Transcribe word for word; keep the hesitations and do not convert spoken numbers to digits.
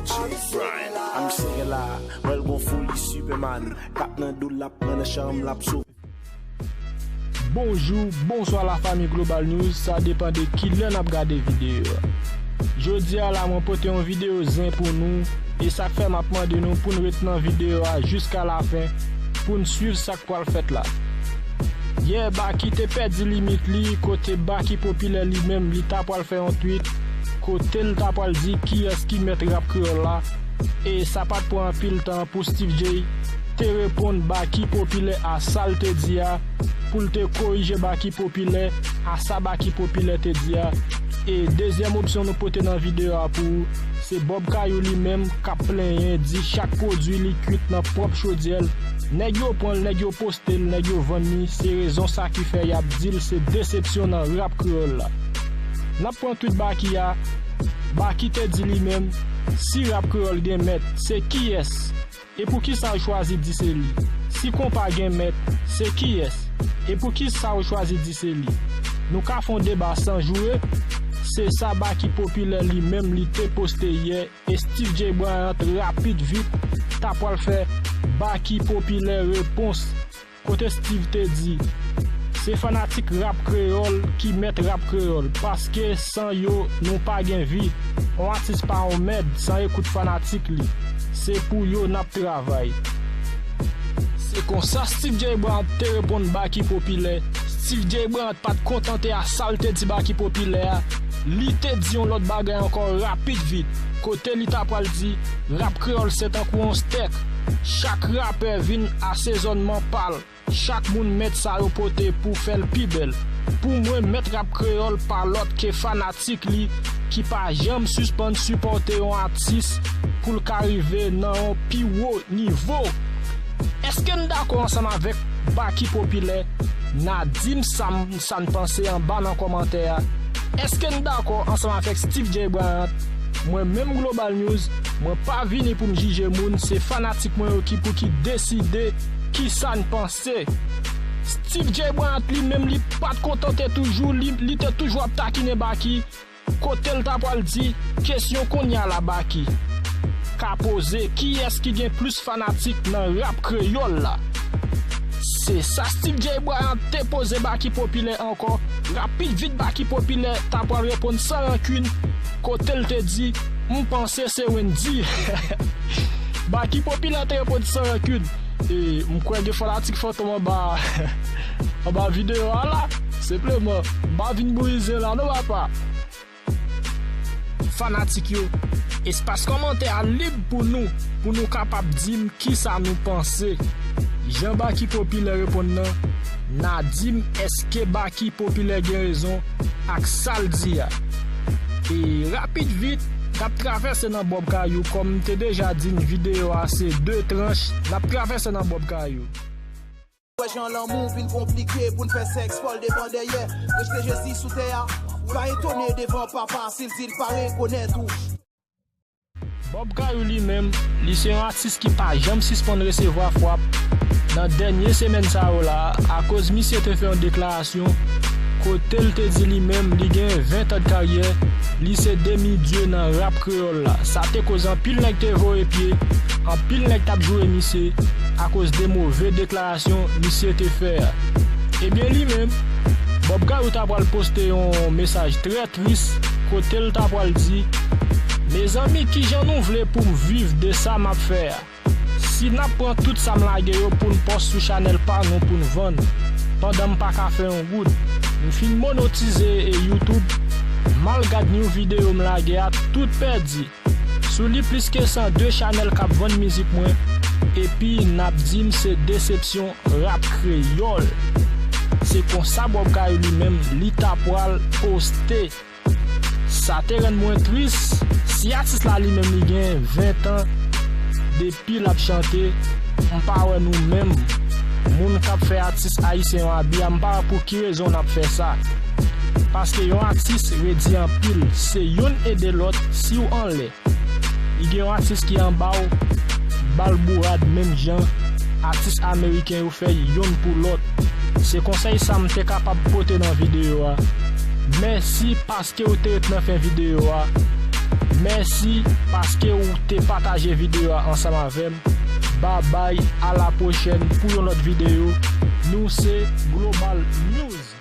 Jay Bryant. I'm singing la, wè l gon fouli Superman. Tap nan do l ap pran nan chanm l ap sove. Bonjou, bonswa lafanmi Global News, sa depann de kilè n ap gade videyo a. Jodi a la mwen pote yon videyo zen pou nou, e sa k fè m ap mande nou pou n ret nan videyo a jiska lafen pou n swiv sa k pral fèt la. Yè Baky te pèdi limit li kote Baky Popilè li menm li ta pral fè yon tweet kote l ta pral di kiyès ki mèt rap kreyòl la, e sa pa t pran anpil tan pou Steve Jay te reponn Baky Popilè a sa l te di a, pou l te korije Baky Popilè a sa Baky Popilè te di a. E dezyèm opsyon nou pote nan videyo a pou ou, se Bob Kayou li menm k ap plenyen di chak pwodui li kwit nan pwòp chodyè l, nèg yo pran l, nèg yo poste l, nèg yo vann li, se rezon sa ki fè y ap di l se desepsyon nan rap kreyòl la. N ap pran tweet Baky a, Baky te di li menm, si rap kreyòl gen mèt, se kiyès? E poukisa w chwazi di se li? Si konpa gen mèt, se kiyès? E poukisa w chwazi di se li? Nou ka fè yon deba san joure, se sa Baky Popilè li menm li te poste yè, e Steve Jay Bryant rapid vit ta pral fè Baky Popilè repons. Kote Steve te di, se fanatik rap kreyòl ki mèt rap kreyòl, paske san yo nou pa gen vi. On atis pa on mèd san ekout fanatik li. Se pou yo n ap travay. Se konsa Steve Jay Bryant te reponn Baky Popilè. Steve Jay Bryant pa t kontante a sa l te di Baky Popilè a, li te di yon lòt bagay ankò rapid vit, kote li ta pral di, rap kreyòl se tankou on stèk, chak rapè vin asezònman pa l. Chak moun mèt sa yo pote pou fè l pi bèl. Pou mwen, mèt rap kreyòl pa lòt ke fanatik li ki pa janm sispann sipòte yon atis pou l ka rive nan yon pi wo nivo. Èske n dakò ansanm avèk Baky Popilè? N a di m sa n panse anba nan kòmantè a. Èske n dakò ansanm avèk Steve Jay Bryant? Mwen menm Global News, mwen pa vini pou m jije moun, se fanatik mwen yo ki pou ki deside kisa n panse. Steve Jay Bryant li menm li pa t kontante toujou, li, li te toujou ap takinen Baky, kote l ta pral di, kesyon kounye a la Baky ka poze, kiyès ki gen plis fanatik nan rap kreyòl la? Se sa Steve Jay Bryant te poze Baky Popilè ankò, rapid vit Baky Popilè ta pral reponn san rankin, kote l te di, m panse se Wendyy. Baky Popilè te reponn san rankin. E m kwè gen fanatik Fantom anba anba videyo a la. Senpleman, m pa vin brize la non papa. Fanatik yo, espas kòmantè a lib pou nou, pou nou kapab di m kisa nou panse. Jan Baky Popilè reponn nan, n a di m èske Baky Popilè gen rezon ak sa l di a. E rapid vit, n ap travèse nan Bob Kayou, kòm m te deja di n videyo a se de tranch, n ap travèse nan Bob Kayou. Wè jan lanmou vin konplike pou n fè sèks fò l devan dèyè. Rejte Jezi sou tè a, pa etone devan Papa si l di l pa rekonèt ou. Bob Kayou li menm, li se yon atis ki pa janm sispann resevwa fwap nan dènye semèn sa yo la, akoz misye te fè yon deklarasyon kote l te di li menm li gen ven tan de karyè, li se demi dye nan rap kreyòl la. Sa te koz anpil nèg te voye pye, anpil nèg t ap joure misye akoz de move deklarasyon misye te fè a. Ebyen li menm, Bob Kayou ta pral poste yon mesaj trè tris kote l ta pral di, mezanmi kijan nou vle pou m viv de sa m ap fè a? Si n ap pran tout sa m lage yo pou n pòs sou chanèl pa nou pou n vann, pandan m pa ka fè yon goud. M fin monotize e YouTube, m al gad new videyo m lage a, tout pèdi. Sou li plis ke san de chanèl k ap vann mizik mwen, epi n ap di m se desepsyon rap kreyòl. Se konsa Bob Kayou li menm li ta pral poste. Sa te rann mwen tris, si atis la li menm li gen ven tan depi l ap chante, m pa wè nou menm moun k ap fè atis ayisyen yo abi a, m pa wè pou ki rezon n ap fè sa. Paske yon atis redi anpil, se youn ede lòt, si w anlè. Li gen yon atis ki anba w, ba l bourad menm jan atis ameriken yo fè youn pou lòt. Se konsèy sa m te kapab pote nan videyo a. Mèsi paske w te ret nan fen videyo a. Mèsi paske ou te pataje videyo a ansanm avè m. Babay, a la pwochèn pou yon lòt videyo. Nou se Global News.